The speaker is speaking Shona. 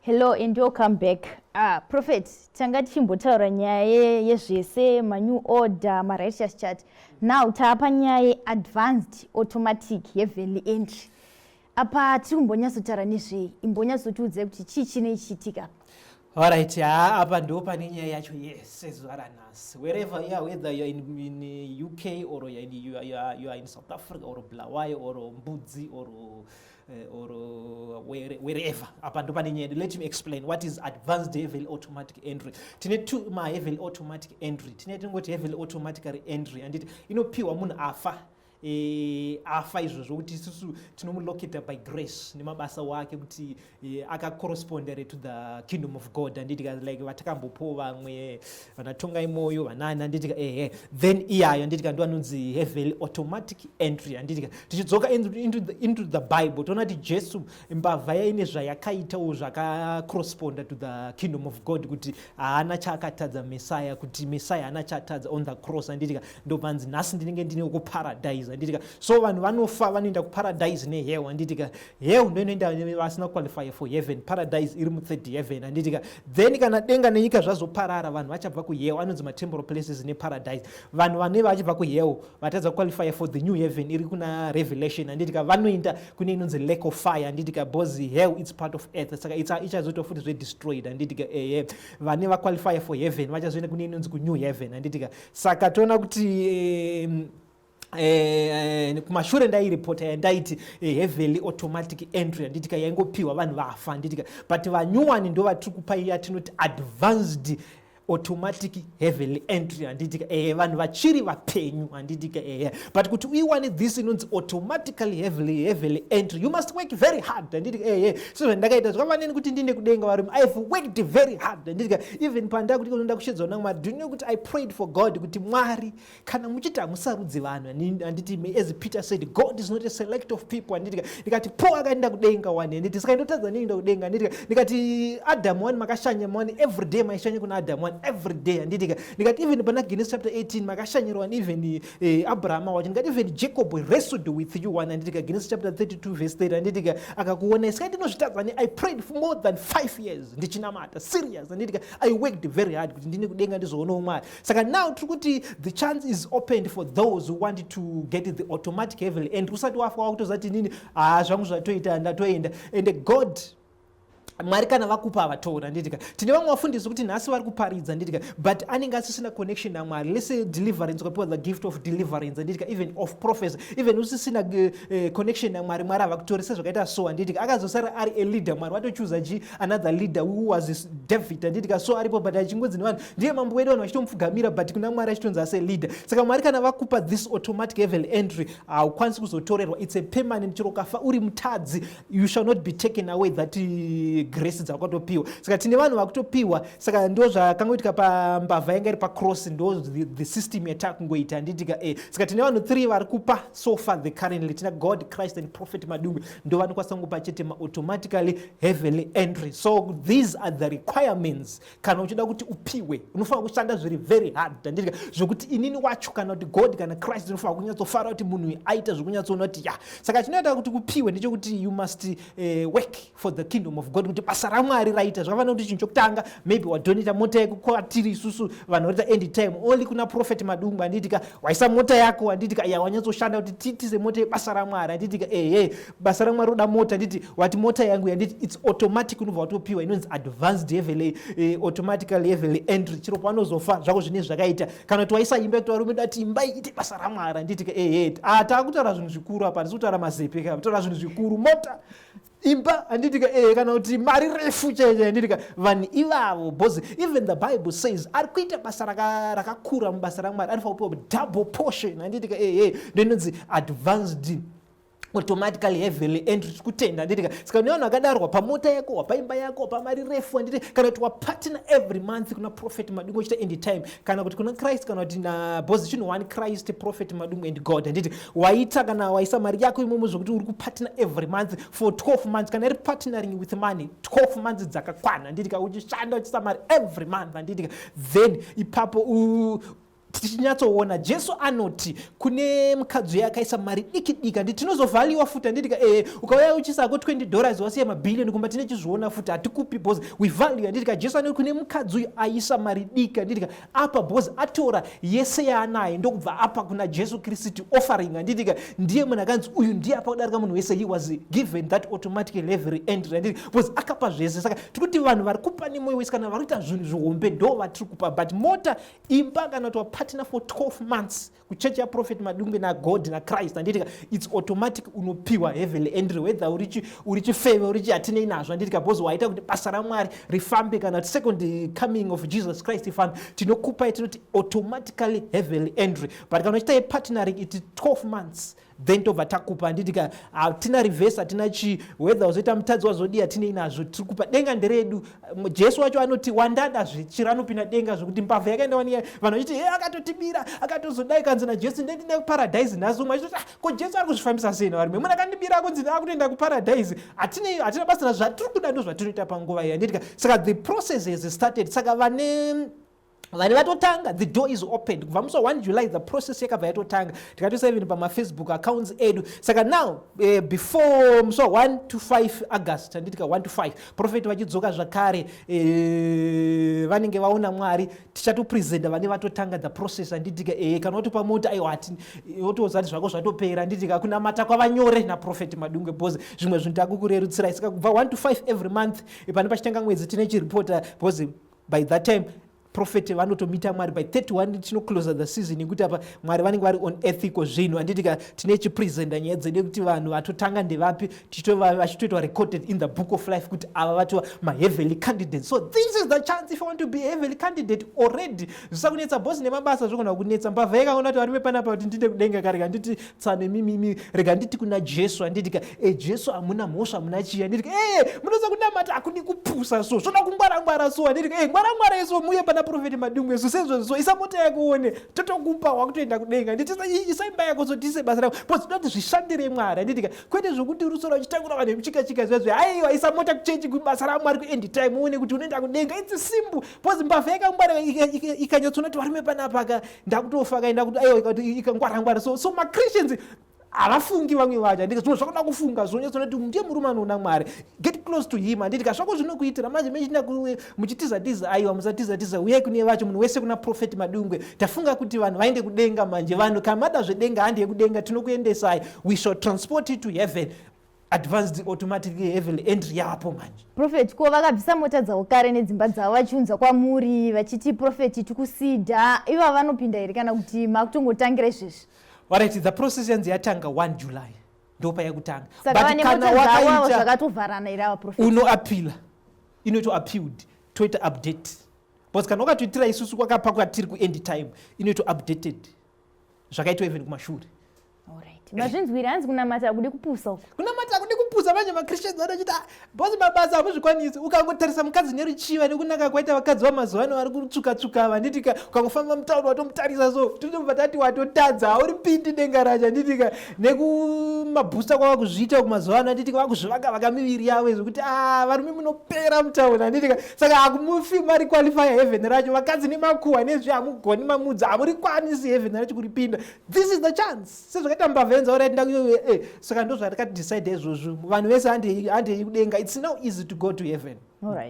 Hello and welcome back. Ah, Prophet, tanga tichimbotaura nyaya yezvese manew order, marighteous chart. Now taapa nyaya yeadvanced automatic heavenly entry. Apa tiri kumbonyatsotaura nezvei? Imbonyatsotiudzai kuti chii chinei chiitika? Alright, ha apa ndo pane nyaya yacho yese zuva ranhasi. Wherever you are, whether you are in UK or you are in, you are in South Africa or Bulawayo or Mbudzi or wherever, apa ndo pane nyaya. Let me explain what is advanced heavenly automatic entry. Tine two ma heavenly automatic entry. Tine tingoti heavenly automatically entry, anditi inopiwa munhu afa, afa izvozvo kuti isusu tinomulocata by grace nemabasa wake kuti akacorrespondere to the kingdom of God, handitika? Like vatakambopowo vamwe vanaTongai Moyo, vanani, handitika? Ehe, then iyayo, handitika, ndo anonzi heavenly automatic entry, handitika? Tichidzoka into the Bible, toona kuti Jesu, mbavha yaine zvayakaitawo zvakacorresponda to the kingdom of God, kuti haana chaakatadza Mesaya, kuti Mesaya haana chaatadza on the cross, handitika? Ndopanzi nhasi ndinenge ndine kuparadise, handitika? So vanhu vanofa vanoenda kuparadise nehell, handitika? Hell ndo inoenda vasina qualify for heaven. Paradise iri muthird heaven, handitika? Then kana denga nenyika zvazoparara, vanhu vachabva kuhell, anonzi matemporal places neparadise. Vanhu vane vachibva kuhell vatadza qualify for the new heaven iri kuna Revelation, handitika? Vanoenda kune inonzi lake of fire, handitika? Because hell, it's part of earth, saka ichazoitwa futi zvedestroyed, handitika? Ehe, vane vaqualify for heaven vachazoenda kune inonzi kunew heaven, handitika? Saka toona kuti kumashure ndairipota yandaiti heavenly automatic entry, handitika, yaingopiwa vanhu vafa, handitika? But vanyuwani ndo vatiri kupa yatinoti advanced automatic heavenly entry, handitika? Ehe, vanhu vachiri vapenyu, handitika? Ehe, but kuti uiwane this inonzi automatically heavenly entry, you must work very hard, handitika? Ehe, so zvandakaita zvakafaneni kuti ndine kudenga varume, I've worked very hard, handitika? Even pandakuti kunoda kushedzwa naMwari, do you know kuti I prayed for God kuti Mwari, kana muchiti hamusarudzi vanhu, handiti, as Peter said, God is not a select of people, handitika? Ndikati Paul akaenda kudenga wani, handiti? Saka indotadza neienda kudenga, handitika? Ndikati Adamu wani makashanya wani, every day maishanya kuna Adamu wani every day, handitika? Ndikati even pana Genesis chapter 18 makashanyira wani, even Abrahama wacho. Ndikati even Jacob wrestled with you wani, handitika? Genesis chapter 32 verse 30, handitika? Akakuonai. Saka ndinozvitadza ne? I prayed for more than 5 years ndichinamata serious, handitika? I worked very hard kuti ndine kudenga ndizoonawo Mwari. Saka now tiri kuti the chance is opened for those who want to get the automatic heavenly and usati wafa wakutoziva nini, haa, zvangu zvatoita, ndatoenda. And God, Mwari kana vakupa havatora, handitika? Tine vamwe vafundisi kuti nhasi vari kuparidza, handitika, but anenge asisina connection naMwari. Lese deliverance, ukapiwa the gift of deliverance, handitika, even of prophecy, even usisina connection naMwari, Mwari havakutori sezvakaita. So, handitika, akazosara ari a leader. Mwari vatochuza chi another leader who was David, handitika? So aripo, but achingonzi nevanhu ndiye mambo wedu, vanhu vachitomupfugamira, but kuna Mwari achitonzi ase leader. Saka Mwari kana vakupa this automatic heaven entry, haukwanisi kuzotorerwa. It's a permanent. Chero ukafa uri mutadzi, you shall not be taken away that grace dzakatopiwa. Saka tine vanhu vakutopiwa. Saka ndo zvakangoitika pambavha yanga iri pacross, ndo the system yatakungoita, handitika? Saka tine vanhu 3 vari kupa so far. The currently tina God, Christ and Prophet Madungwe, ndo vanokwanisa kungopa chete maautomatically heavenly entry. So these are the requirements. Kana uchida kuti upiwe, unofanira kushanda zviri very hard, handitika? Zvokuti inini wacho, kana kuti God kana Christ, unofanira kunyatsofara kuti munhu uyu aita zvokunyatsoona kuti ya. Saka chinoita kuti kupiwe ndechekuti you must work for the kingdom of God, kuti basa raMwari raita. Zvakafanira kuti chinhu chokutanga, maybe wadonata mota yako kwatiri isusu vanhu varita end time only kuna Prophet Madungwe, handitika? Waisa mota yako, handitika? Ya, wanyatsoshanda kuti tiitise mota yebasa raMwari, handitika? Ehe, basa raMwari roda mota, handiti? Wati mota yangu, handiti? It's automatic, unobva watopiwa inonzi advanced heavenly automatically heavenly entry. Chiro panozofa zvako zvine zvakaita. Kana kuti waisa imba yekuti varume dati imba iite basa raMwari, handitika? Ehe, taakutaura zvinhu zvikuru apa, handisi kutaura mazepe ka, taura zvinhu zvikuru, mota, imba, handitika? Kana kuti mari refu chaicho, handitika? Vanhu ivavo, because even the Bible says ari kuita basa rakakura mubasa raMwari anofanira kupiwa double portion, handitika? Ehe, ndoinonzi advanced automatically heavenly entry. Kutenda, handitika? Saka ne vanhu vakadarwa pamota yako, wapaimba yako, wapamari refu, handiti? Kana kuti wapartner every month kuna Prophet Madungwe uchita end time, kana kuti kuna Christ, kana kuti naposition one, Christ, Prophet Madungwe and God, handiti? Waita kana waisa mari yako imomo zvokuti uri kupartner every month for 12 months, kana iri partnering with money 12 months dzakakwana, handitika? Uchishanda uchisa mari every month, handitika? Then ipapo Tichinyatsoona Jesu anoti kune mukadzi uyo akaisa mari diki diki, handiti tinozovhaliwa futi, handitika? Ukauya uchisako $20, wasiya mabhiliyoni kumba, tine chizviona futi, hatikupi because we value, handitika? Jesu anoti kune mukadzi uyu aisa mari diki, handitika, apa because atora yese yaanayo ndokubva apa kuna Jesu Kristu offering, handitika? Ndiye munhu akanzi uyu ndiye apa kudarika munhu wese. He was given that automatic heavenly entry, handitika? Because akapa zvese. Saka tiri kuti vanhu vari kupa nemwoyo wese kana vari kuita zvinhu zvihombe ndo vatiri kupa. But mota, imba, kana kuti wapartner for 12 months kuchechi yaProphet Madungwe naGod naChrist, handitika, it's automatic, unopiwa heavenly entry, whether uri chifeve, uri chi, hatinei nazvo, handitika? Because waita kuti basa raMwari rifambe kana kuti second coming of Jesus Christ ifambe, tinokupai tinoti automatically heavenly entry. But kana uchiita yepartnering, iti 12 months, then tobva takupa, handitika? Hatina reverse, hatina chi, whether uzoita mutadzi wazodii, hatinei nazvo. Tiri kupa, denga nderedu. Jesu wacho anoti wandada zvichiro anopinda denga, zvokuti mbavha yakaenda wani, vanhu vachiti, "E, akatotibira, akatozodai." Kanzi naJesu, "Ndendine kuparadhaisi nhasi." Umwe achitoti, "Ah, ko Jesu ari kuzvifambisa sei navarume? Munhu akandibira kunzi akutoenda kuparadhaisi." Hatina basa nazvo. Zvatiri kuda ndo zvatinoita panguva iyi, handitika? Saka the process has started. Saka vane vatotanga, the door is opened kubva musi wa1 July. The process yakabva yatotanga, tikatoisa even pamaFacebook accounts edu. Saka now, before musi wa1 to 5 August, handitika, 1 to 5, Prophet vachidzoka zvakare, vanenge vaona Mwari, tichatopresenta vane vatotanga the process, handitika? Kana watopa mota, aiwa, wotoziva kuti zvako zvatopera, handitika? Kunamata kwavanyore naProphet Madungwe, because zvimwe zvinhu takukurerutsirai. Saka kubva 1 to 5 every month, pane pachitanga mwedzi, tine chiripota, because by that time Prophet vanotomita Mwari by 31, tinoclosa the season yekuti apa Mwari vanenge vari on earth iko zvino, handitika? Tine chipresenta nyaya dzedu yekuti vanhu vatotanga ndevapi, vachitoitwa recorded in the book of life kuti ava vatova maheavenly candidates. So this is the chance if you want to be a heavenly candidate already. Zvisakunetsa bhosi nemabasa, zvogona kunetsa. Mbavha yakaona kuti varume panapa, kuti ndinde kudenga ka, rega nditi tsane mimimi, rega nditi kuna Jesu, handitika? E, Jesu, hamuna mhosva, hamuna chii, handitika? E, munoza kunamata hakudi kupusa, so zvoda kungwarangwara, so, handitika? E, ngwarangwara iso, muye pana Prophet Madungwe. So sezvozvo, isa mota yako uone, totokupa, wakutoenda kudenga. Nditi isa imba yako, so tiise basa rako, because toda kuti zvishandire Mwari, handitika? Kwete zvokuti rusora uchitangura vanhu vemuchikachika zvezvo. Aiwa, isa mota kuchechi, kubasa raMwari, kuend time, uone kuti unoenda kudenga. It's simple, because mbavha yakangwara ikanyatsoona kuti varume panapa ka, ndakutofa ka, aiwa, ikangwarangwara. So maChristians havafungi vamwe vacho, handika? Zvimwe zvakuda kufunga, zvonyatsoona kuti ndiye murume anoona Mwari. Get close to him, handitika? Zvako zvinokuitira manje mechinda muchitiza tiza. Aiwa, musatiza tiza, uyai kune vacho, munhu wese kuna Prophet Madungwe. Tafunga kuti vanhu vaende kudenga manje. Vanhu kamada zvedenga, handi yekudenga, tinokuendesai. We shall transport you to heaven, advanced automatic heavenly entry yapo manje. Prophet, ko vakabvisa mota dzavo kare nedzimba dzavo vachiunza kwamuri vachiti, "Prophet, tikusidha," iva vanopinda here kana kuti makutongotangira izvezvi? Alright, the process yanzi yatanga 1 July, ndo payakutanga. Saka vane mota dzavo avo zvakatovharana here ava, Prophet? Unoapila, inoitwa appealed, toita update, because kana wakatoitira isusu kwakapa kwatiri kuend time, inoitwa updated zvakaitwa even kumashure. Alright, mazvinzwiri, hanzi kunamata hakudi kupusa uko. Kunamata hakudi kupusa. Manje maChristians vanochiti, "Ah, bhosi, mabasa hamuzvikwanisi." Ukangotarisa mukadzi neruchiva nekunaka kwaita vakadzi vamazuva ano vari kutsvuka-tsvuka, vanditika, ukangofamba mutauni watomutarisa, so tinobva tati watotadza, hauripindi denga racho, handitika? Nekumabhusta kwava kuzviita kumazuva ano, handitika, vakuzvivaka vaka miviri yavo zvekuti a varume munopera mutauni, handitika? Saka hakumufi mari qualify heaven racho. Vakadzi nemakuhwa nezvi, hamugoni mamudzi, hamurikwanisi heaven racho kuripinda. This is the chance, sezvakaita mbavha yenza alright. Saka ndo zvatakadecide izvozvo. Vanhu vese handei kudenga. It's now easy to go to heaven. Alright.